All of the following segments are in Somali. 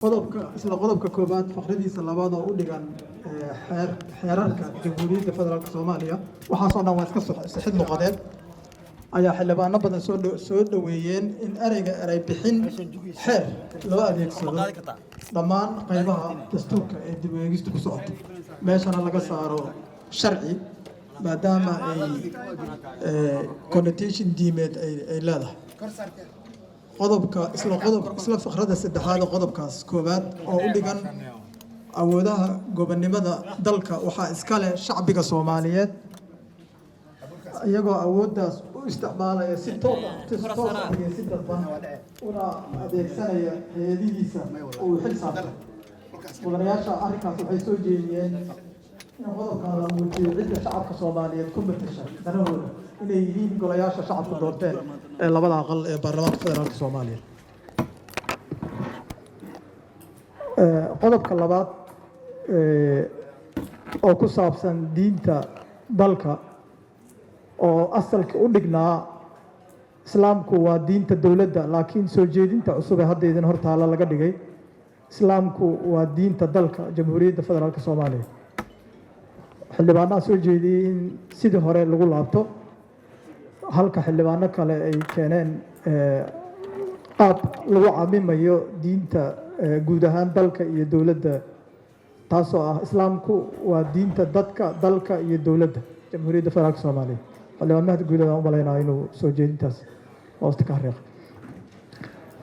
Qodobka, isla qodobka koowaad faqradiisa labaad oo u dhigan xeerarka Jamhuuriyadda Federaalka Soomaaliya, waxaasoo dhan waa iska sixid luqadeed, ayaa xildhibaano badan soo dhoweeyeen in ereyga erey bixin xeer loo adeegsado dhammaan qaybaha dastuurka ee dib u eegistu ku socoto, meeshana laga saaro sharci, maadaama ay connotation diimeed ay leedahay. Qodobka, isla qodob, isla faqrada saddexaad ee qodobkaas koowaad oo u dhigan awoodaha gobonnimada dalka waxaa iska leh shacbiga Soomaaliyeed, iyagoo awooddaas u isticmaalaya si toos ah iyo si dadban, una adeegsanaya hay'adihiisa uu xil saartay. Mudanayaasha arrinkaas waxay soo jeediyeen in qodobkan la muujiyo cidda shacabka Soomaaliyeed ku matasha danahooda inay yihiin golayaasha shacabku doorteen ee labada aqal ee Baarlamaanka Federaalka Soomaaliya. Qodobka labaad oo ku saabsan diinta dalka, oo asalka u dhignaa islaamku waa diinta dowladda, laakiin soo jeedinta cusub ee hadda idin hortaala laga dhigay islaamku waa diinta dalka Jamhuuriyadda Federaalka Soomaaliya. Xildhibaanaha soo jeediyey in sidii hore lagu laabto, halka xildhibaano kale ay keeneen qaab lagu camimayo diinta guud ahaan dalka iyo dowladda, taasoo ah islaamku waa diinta dadka, dalka iyo dowladda Jamhuuriyadda Federaalka Soomaaliya. Xildhibaan Mahdi Guuleed aan u malaynaya inuu soo jeedintaas hoosta ka xariiqay.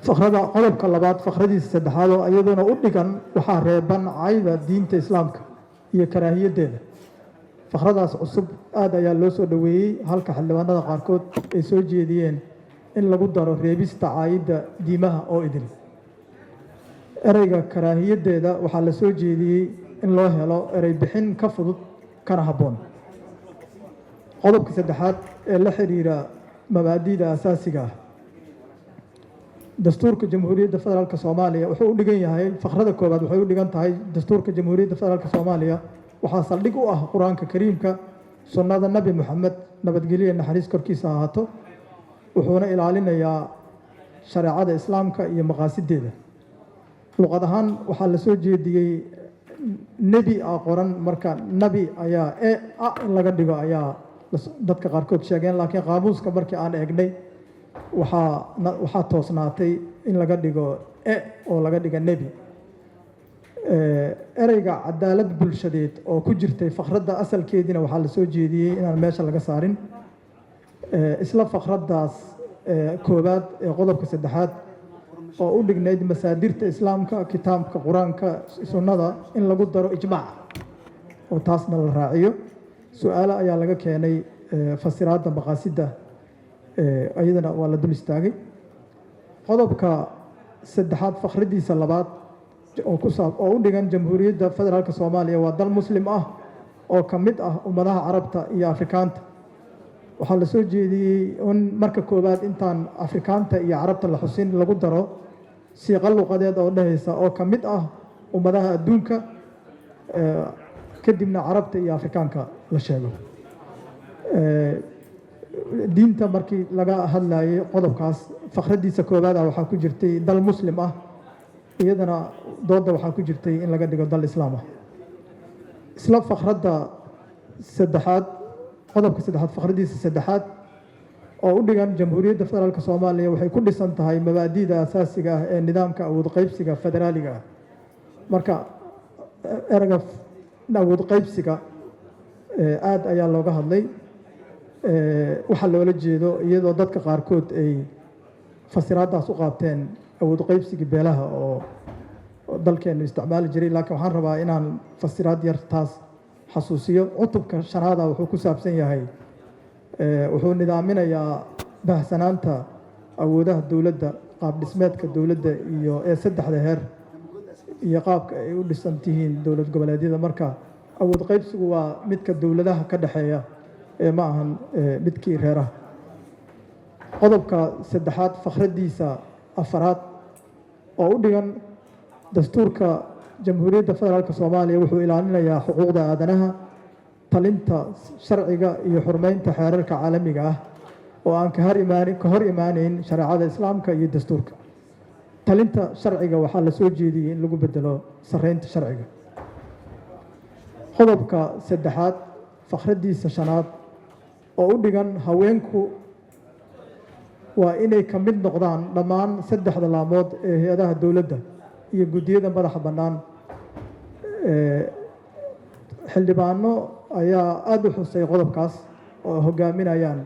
Faqrada, qodobka labaad faqradiisa saddexaad oo iyaduna u dhigan waxaa reeban cayda diinta islaamka iyo karaahiyadeeda, faqradaas cusub aad ayaa loo soo dhoweeyey, halka xildhibaanada qaarkood ay soo jeediyeen in lagu daro reebista caayidda diimaha oo idil. Ereyga karaahiyadeeda waxaa la soo jeediyey in loo helo erey bixin ka fudud kana habboon. Qodobka saddexaad ee la xiriira mabaadi'da asaasiga ah dastuurka Jamhuuriyadda Federaalka Soomaaliya wuxuu u dhigan yahay, faqrada koowaad waxay u dhigan tahay: dastuurka Jamhuuriyadda Federaalka Soomaaliya waxaa saldhig u ah Qur-aanka Kariimka, sunnada Nabi Moxamed, nabadgelyo naxariis korkiisa ahaato, wuxuuna ilaalinayaa shareecada islaamka iyo maqaasideeda. Luqad ahaan waxaa la soo jeediyey nebi a qoran, marka nabi ayaa e a in laga dhigo ayaa dadka qaarkood sheegeen, laakiin qaamuuska markii aan eegnay waxaa toosnaatay in laga dhigo e oo laga dhiga nebi. Ereyga cadaalad bulshadeed oo ku jirtay faqradda asalkeediina waxaa la soo jeediyey inaan meesha laga saarin. Isla faqraddaas koowaad ee qodobka saddexaad oo u dhignayd masaadirta islaamka, kitaabka Qur-aanka, sunnada, in lagu daro ijmaac oo taasna la raaciyo. Su-aalo ayaa laga keenay fasiraadda maqaasidda, iyadana waa la dul istaagay. Qodobka saddexaad faqradiisa labaad oo ku saab oo u dhigan Jamhuuriyadda Federaalka Soomaaliya waa dal muslim ah oo ka mid ah ummadaha Carabta iyo Afrikaanta, waxaa la soo jeediyey in marka koowaad intaan Afrikaanta iyo Carabta la xusin lagu daro siiqo luqadeed oo dhehaysa oo ka mid ah ummadaha adduunka, kadibna Carabta iyo Afrikaanka la sheego. Diinta markii laga hadlayay qodobkaas faqradiisa koowaad ah waxaa ku jirtay dal muslim ah, iyadana doodda waxaa ku jirtay in laga dhigo dal islaam ah. Isla faqradda saddexaad, qodobka saddexaad faqradiisa saddexaad oo u dhigan Jamhuuriyadda Federaalka Soomaaliya waxay ku dhisan tahay mabaadi'da asaasiga ah ee nidaamka awood qaybsiga federaaliga ah, marka ereyga awood qaybsiga aad ayaa looga hadlay waxaa loola jeedo, iyadoo dadka qaarkood ay fasiraaddaas u qaateen awood qaybsigii beelaha oo dalkeenu isticmaali jiray. Laakiin waxaan rabaa inaan fasiraad yar taas xasuusiyo. Cutubka shanaada wuxuu ku saabsan yahay, wuxuu nidaaminayaa baahsanaanta awoodaha dowladda, qaab dhismeedka dowladda iyo ee saddexda heer iyo qaabka ay u dhisan tihiin dowlad goboleedyada. Marka awood qaybsigu waa midka dowladaha ka dhexeeya ee ma ahan midkii reeraha. Qodobka saddexaad faqradiisa afaraad oo u dhigan dastuurka Jamhuuriyadda Federaalka Soomaaliya wuxuu ilaalinayaa xuquuqda aadanaha, talinta sharciga iyo xurmeynta xeerarka caalamiga ah oo aan ka hor imaaneyn shareecada islaamka iyo dastuurka. Talinta sharciga waxaa la soo jeediyey in lagu bedelo sarreynta sharciga. Qodobka saddexaad, fakhradiisa shanaad, oo u dhigan haweenku waa inay ka mid noqdaan dhammaan saddexda laamood ee hay-adaha dowladda iyo guddiyada madaxa bannaan. Xildhibaano ayaa aada u xusay qodobkaas oo hogaaminayaan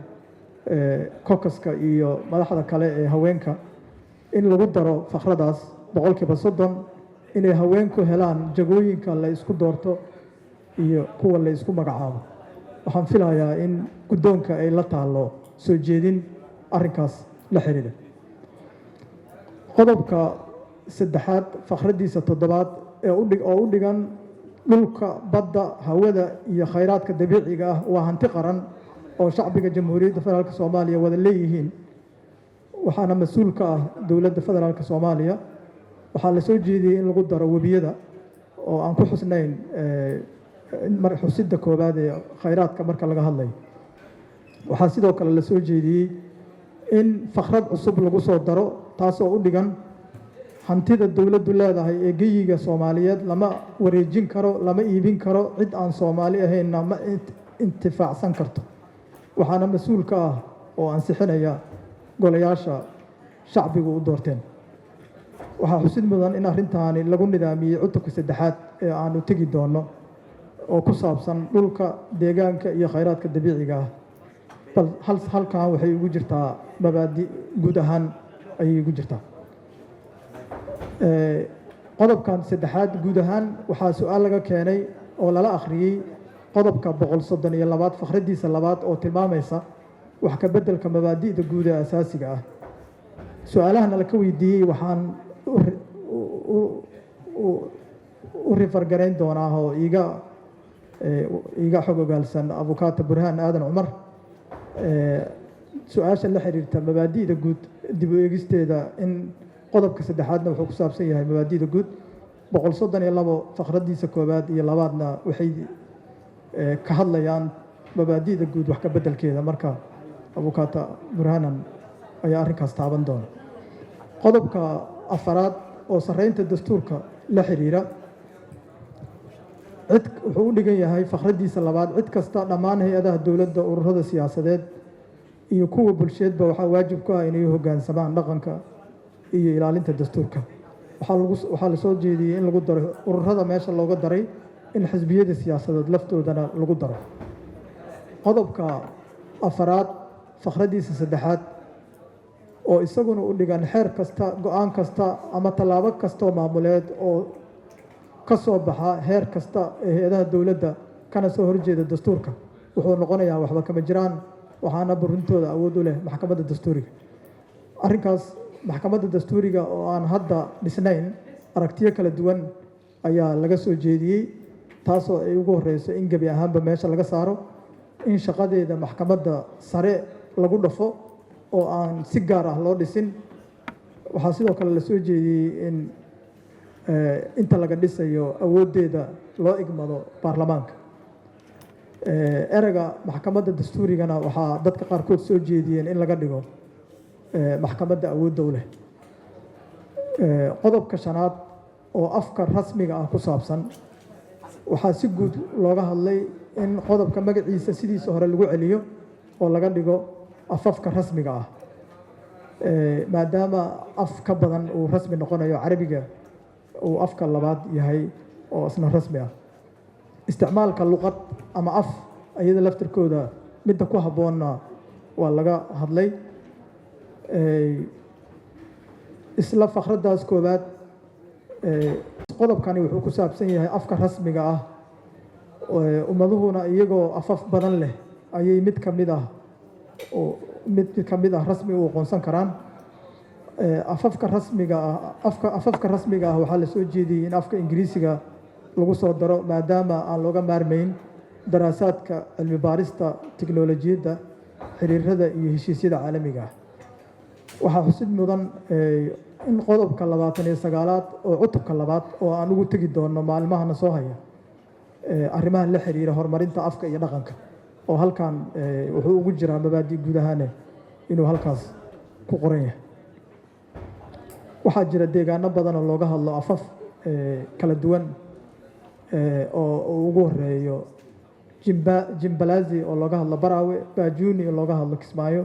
caucus-ka iyo madaxda kale ee haweenka, in lagu daro fakhradaas 30% inay haweenku helaan jagooyinka la isku doorto iyo kuwa la isku magacaabo. Waxaan filayaa in guddoonka ay la taallo soo jeedin arrinkaas la xiriira. Qodobka saddexaad, fakhradiisa toddobaad, oo u dhigan dhulka, badda, hawada iyo khayraadka dabiiciga ah waa hanti qaran oo shacbiga Jamhuuriyadda Federaalka Soomaaliya wada leeyihiin, waxaana mas-uul ka ah dowladda Federaalka Soomaaliya. Waxaa la soo jeediyey in lagu daro webiyada oo aan ku xusnayn xusidda koowaad ee khayraadka marka laga hadlayo. Waxaa sidoo kale la soo jeediyey in fakhrad cusub lagu soo daro, taasoo u dhigan hantida dowladdu leedahay ee geyiga Soomaaliyeed lama wareejin karo, lama iibin karo, cid aan Soomaali ahaynna ma intifaacsan karto, waxaana mas-uul ka ah oo ansixinaya golayaasha shacbigu u doorteen. Waxaa xusid mudan in arrintaani lagu nidaamiyey cutubka saddexaad ee aanu tegi doonno oo ku saabsan dhulka, deegaanka iyo khayraadka dabiiciga ah. Bal halkan waxay ugu jirtaa mabaadi guud ahaan ayay ugu jirtaa. Qodobkan saddexaad guud ahaan waxaa su-aal laga keenay oo lala akhriyey qodobka 132aad, fakhradiisa labaad, oo tilmaamaysa wax ka beddelka mabaadi'da guud ee asaasiga ah. Su-aalahana la ka weydiiyey waxaan u refer garayn doonaa oo iiga xog ogaalsan abukaata Burhaan Aadan Cumar. Su-aasha la xiriirta mabaadi'da guud dib u eegisteeda, in qodobka saddexaadna wuxuu ku saabsan yahay mabaadi'da guud, 132 fakhradiisa koowaad iyo labaadna waxay ka hadlayaan mabaadi'da guud wax ka beddelkeeda. Marka abukaata Burhanan ayaa arrinkaas taaban doona. Qodobka afaraad oo sarreynta dastuurka la xiriira, cid wuxuu u dhigan yahay fakhradiisa labaad: cid kasta, dhammaan hay-adaha dowladda, ururada siyaasadeed iyo kuwa bulsheedba waxaa waajib ku ah inay u hoggaansamaan dhaqanka iyo ilaalinta dastuurka. Waxaa la soo jeediyey in lagu daro ururada meesha looga daray, in xisbiyada siyaasadeed laftoodana lagu daro. Qodobka afaraad, fakhradiisa saddexaad, oo isaguna u dhigan xeer kasta, go-aan kasta ama tallaabo kastoo maamuleed oo ka soo baxa heer kasta ee hay-adaha dowladda kana soo horjeeda dastuurka wuxuu noqonayaa waxba kama jiraan, waxaana burintooda awood u leh maxkamadda dastuuriga. Arrinkaas maxkamadda dastuuriga oo aan hadda dhisnayn, aragtiyo kala duwan ayaa laga soo jeediyey, taasoo ay ugu horeyso in gebi ahaanba meesha laga saaro, in shaqadeeda maxkamadda sare lagu dhafo oo aan si gaar ah loo dhisin. Waxaa sidoo kale la soo jeediyey in inta laga dhisayo awooddeeda loo igmado baarlamaanka. Ereyga maxkamadda dastuurigana waxaa dadka qaarkood soo jeediyeen in laga dhigo maxkamadda awoodda u leh. Qodobka shanaad oo afka rasmiga ah ku saabsan, waxaa si guud looga hadlay in qodobka magaciisa sidiisa hore lagu celiyo oo laga dhigo afafka rasmiga ah, maadaama af ka badan uu rasmi noqonayo, Carabiga uu afka labaad yahay oo isna rasmi ah. Isticmaalka luqad ama af iyada laftirkooda midda ku habboonna waa laga hadlay. Isla fakraddaas koowaad, qodobkani wuxuu ku saabsan yahay afka rasmiga ah. Ummaduhuna iyagoo afaf badan leh ayay mid ka mid ah oo mid ka mid ah rasmi u aqoonsan karaan. Afafka rasmiga ah, afka afafka rasmiga ah waxaa la soo jeediyey in afka Ingiriisiga lagu soo daro, maadaama aan looga maarmayn daraasaadka, cilmi baarista, tiknolojiyadda, xiriirada iyo heshiisyada caalamiga ah. Waxaa xusid mudan in qodobka 29aad oo cutubka labaad oo aan ugu tegi doono maalmahana soo haya arrimaha la xiriira horumarinta afka iyo dhaqanka, oo halkan wuxuu ugu jiraa mabaadi guud ahaane inuu halkaas ku qoran yahay. Waxaa jira deegaano badan oo looga hadlo afaf kala duwan, oo ugu horeeyo Jimbalazi oo looga hadlo Baraawe, Bajuni oo looga hadlo Kismaayo,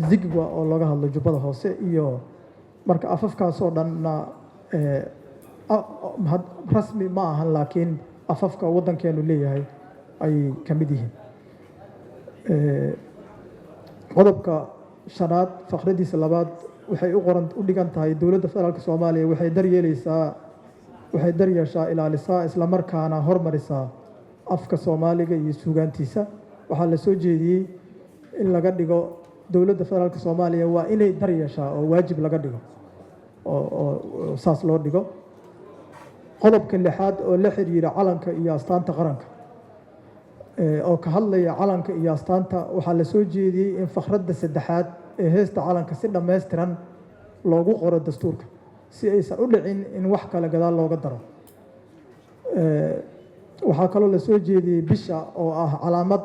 Zigwa oo looga hadlo Jubbada Hoose. Iyo marka afafkaas oo dhanna rasmi ma ahan, laakiin afafka waddankeenu leeyahay ayay ka mid yihiin. Qodobka shanaad faqradiisa labaad waxay u qoran u dhigan tahay: Dowladda Federaalka Soomaaliya waxay daryeeleysaa, waxay daryeeshaa, ilaalisaa, islamarkaana hormarisaa afka Soomaaliga iyo suugaantiisa. Waxaa la soo jeediyey in laga dhigo "Dowladda Federaalka Soomaaliya waa inay daryeeshaa" oo waajib laga dhigo oo saas loo dhigo. Qodobka lixaad oo la xiriira calanka iyo astaanta qaranka, oo ka hadlaya calanka iyo astaanta, waxaa la soo jeediyey in fakradda saddexaad ee heesta calanka si dhammaystiran loogu qoro dastuurka, si aysan u dhicin in wax kale gadaal looga daro. Waxaa kaloo la soo jeediyey bisha oo ah calaamad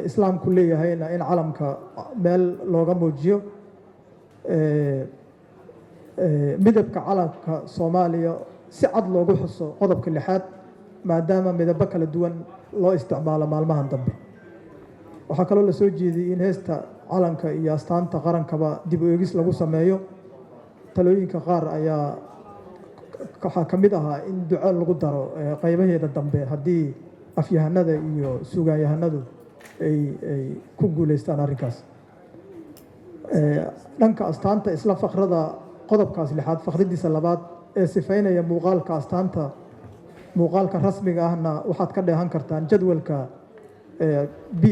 Islaamku leeyahayna in calamka meel looga muujiyo. Midabka calanka Soomaaliya si cad loogu xuso qodobka lixaad, maadaama midabo kala duwan loo isticmaalo maalmahan dambe. Waxaa kaloo la soo jeediyey in heesta calanka iyo astaanta qarankaba dib u eegis lagu sameeyo. Talooyinka qaar ayaa waxaa ka mid ahaa in duco lagu daro qaybaheeda dambe, haddii afyahanada iyo suugaanyahanadu ay ku guuleystaan arrinkaas. Dhanka astaanta, isla fakrada qodobkaas lixaad fakradiisa labaad ee sifaynaya muuqaalka astaanta, muuqaalka rasmiga ahna waxaad ka dheehan kartaan jadwalka B,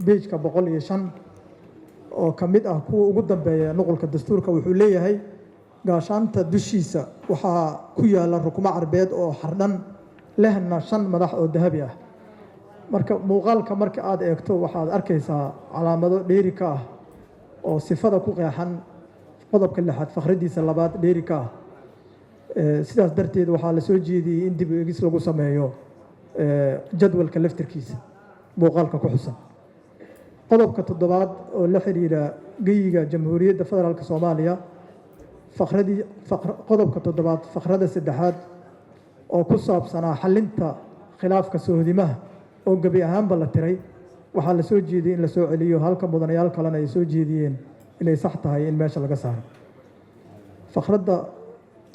page-ka 105, oo ka mid ah kuwa ugu dambeeya nuqulka dastuurka. Wuxuu leeyahay: gaashaanta dushiisa waxaa ku yaala rukmo Carbeed oo xardhan, lehna shan madax oo dahabi ah. Marka muuqaalka marka aada eegto, waxaad arkaysaa calaamado dheeri ka ah oo sifada ku qeexan qodobka lixaad fakradiisa labaad dheeri ka ah. Sidaas darteed waxaa la soo jeediyey in dib u eegis lagu sameeyo jadwalka laftirkiisa muuqaalka ku xusan. Qodobka toddobaad oo la xiriira geyiga Jamhuuriyadda Federaalka Soomaaliya, fakradii qodobka toddobaad fakrada saddexaad oo ku saabsanaa xalinta khilaafka sohdimaha oo gebi ahaanba la tiray, waxaa la soo jeediyey in la soo celiyo, halka mudanayaal kalena ay soo jeediyeen inay sax tahay in meesha laga saaro. Fakradda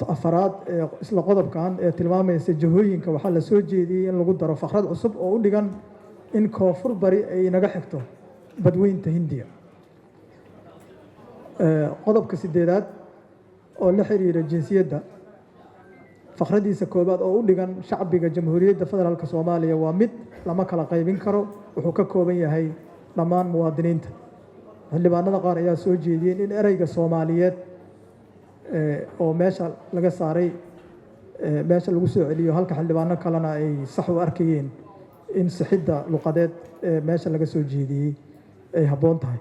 afaraad ee isla qodobkan ee tilmaamaysa jahooyinka, waxaa la soo jeediyey in lagu daro fakrad cusub oo u dhigan in Koonfur Bari ay inaga xigto Badweynta Hindiya. Qodobka sideedaad oo la xiriira jinsiyadda, fakradiisa koowaad oo u dhigan: shacbiga Jamhuuriyadda Federaalka Soomaaliya waa mid lama kala qaybin karo, wuxuu ka kooban yahay dhammaan muwaadiniinta. Xildhibaanada qaar ayaa soo jeediyeen in ereyga Soomaaliyeed oo meesha laga saaray meesha lagu soo celiyo, halka xildhibaano kalena ay sax u arkayeen in sixidda luqadeed ee meesha laga soo jeediyey ay habboon tahay.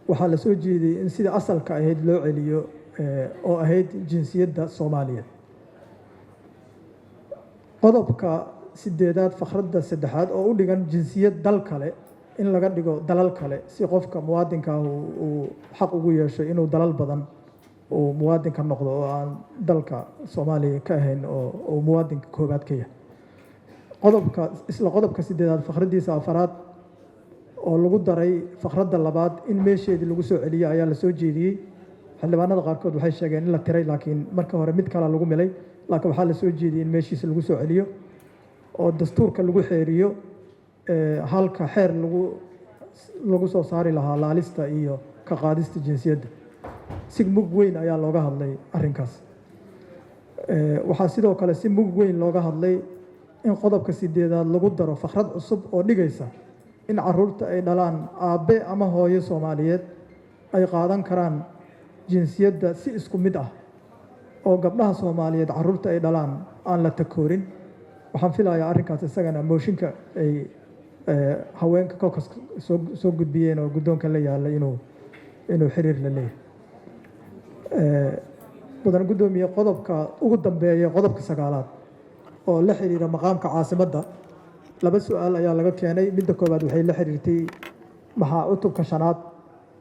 Waxaa la soo jeediyey in sida asalka ahayd loo celiyo, oo ahayd jinsiyadda Soomaaliyeed. Qodobka sideedaad fakradda saddexaad oo u dhigan jinsiyad dal kale in laga dhigo dalal kale, si qofka muwaadinka ah uu xaq ugu yeesho inuu dalal badan uu muwaadin ka noqdo oo aan dalka Soomaaliya ka ahayn, oo uu muwaadinka koobaad ka yahay. Qodobka isla qodobka sideedaad fakraddiisa afaraad oo lagu daray fakradda labaad in meesheedii lagu soo celiyo ayaa la soo jeediyey. Xildhibaanada qaarkood waxay sheegeen in la tiray, laakiin marka hore mid kale lagu milay, laakiin waxaa la soo jeediyey in meeshiisa lagu soo celiyo oo dastuurka lagu xeeriyo, halka xeer lagu soo saari lahaa laalista iyo ka qaadista jinsiyadda. Si mug weyn ayaa looga hadlay arrinkaas. Waxaa sidoo kale si mug weyn looga hadlay in qodobka sideedaad lagu daro fakrad cusub oo dhigaysa in caruurta ay dhalaan aabbe ama hooyo Soomaaliyeed ay qaadan karaan jinsiyadda si isku mid ah, oo gabdhaha Soomaaliyeed caruurta ay dhalaan aan la takoorin. Waxaan filayaa arrinkaas isagana mooshinka ay haweenka caucus soo gudbiyeen oo guddoonka la yaalla inuu xiriir la leeyahay. Mudan guddoomiye, qodobka ugu dambeeya, qodobka sagaalaad oo la xiriira maqaamka caasimadda, laba su-aal ayaa laga keenay. Midda koowaad waxay la xiriirtay maxaa cutubka shanaad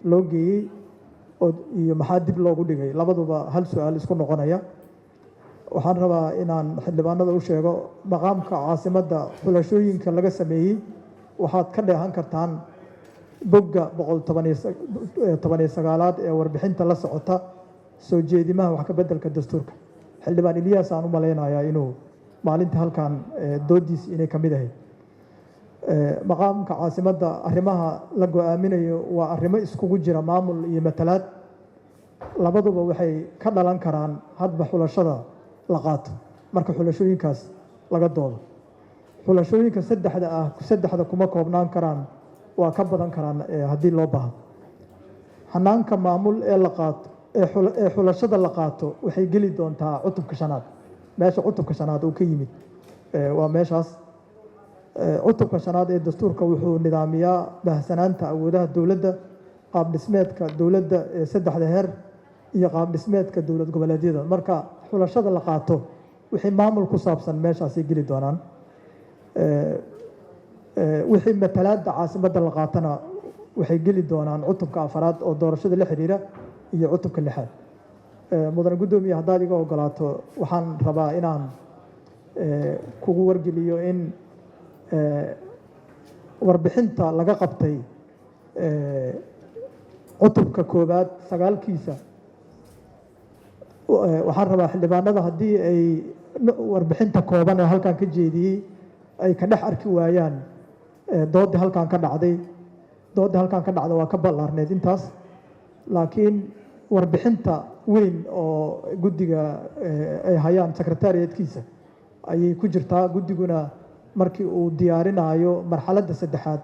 loo geeyey. Iyo maxaa dib loogu dhigay, labaduba hal su-aal isku noqonaya. Waxaan rabaa inaan xildhibaanada u sheego maqaamka caasimadda xulashooyinka laga sameeyey waxaad ka dheehan kartaan bogga 119aad ee warbixinta la socota soo jeedimaha wax ka beddelka dastuurka. Xildhibaan Ilyaas aan u malaynayaa inuu maalinta halkan doodiis inay ka mid ahayd. Maqaamka caasimadda arrimaha la go-aaminayo waa arrimo iskugu jira maamul iyo matalaad. Labaduba waxay ka dhalan karaan hadba xulashada la qaato. Marka xulashooyinkaas laga doodo, xulashooyinka saddexda ah saddexda kuma koobnaan karaan, waa ka badan karaan haddii loo baahdo. Hanaanka maamul ee la qaato ee xulashada la qaato waxay geli doontaa cutubka shanaad. Meesha cutubka shanaad uu ka yimid waa meeshaas. Cutubka shanaad ee dastuurka wuxuu nidaamiyaa baahsanaanta awoodaha dowladda, qaab dhismeedka dowladda ee saddexda heer iyo qaab dhismeedka dowlad goboleedyada. Marka xulashada la qaato, wixii maamul ku saabsan meeshaasay geli doonaan. Wixii matalaadda caasimadda la qaatana waxay geli doonaan cutubka afaraad oo doorashada la xiriira iyo cutubka lixaad. Mudane guddoomiye, haddaad iga ogolaato, waxaan rabaa inaan kugu wargeliyo in warbixinta laga qabtay cutubka koowaad sagaalkiisa. Waxaan rabaa xildhibaanada haddii ay warbixinta kooban ee halkan ka jeediyey ay ka dhex arki waayaan doodii halkan ka dhacday, doodii halkan ka dhacda waa ka ballaarneed intaas, laakiin warbixinta weyn oo guddiga ay hayaan secretariatkiisa ayay ku jirtaa. Guddiguna markii uu diyaarinayo marxaladda saddexaad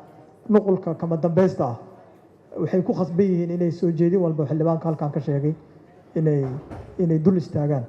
nuqulka kama dambaysta ah, waxay ku khasban yihiin inay soo jeedin walba xildhibaanka halkan ka sheegay inay dul istaagaan.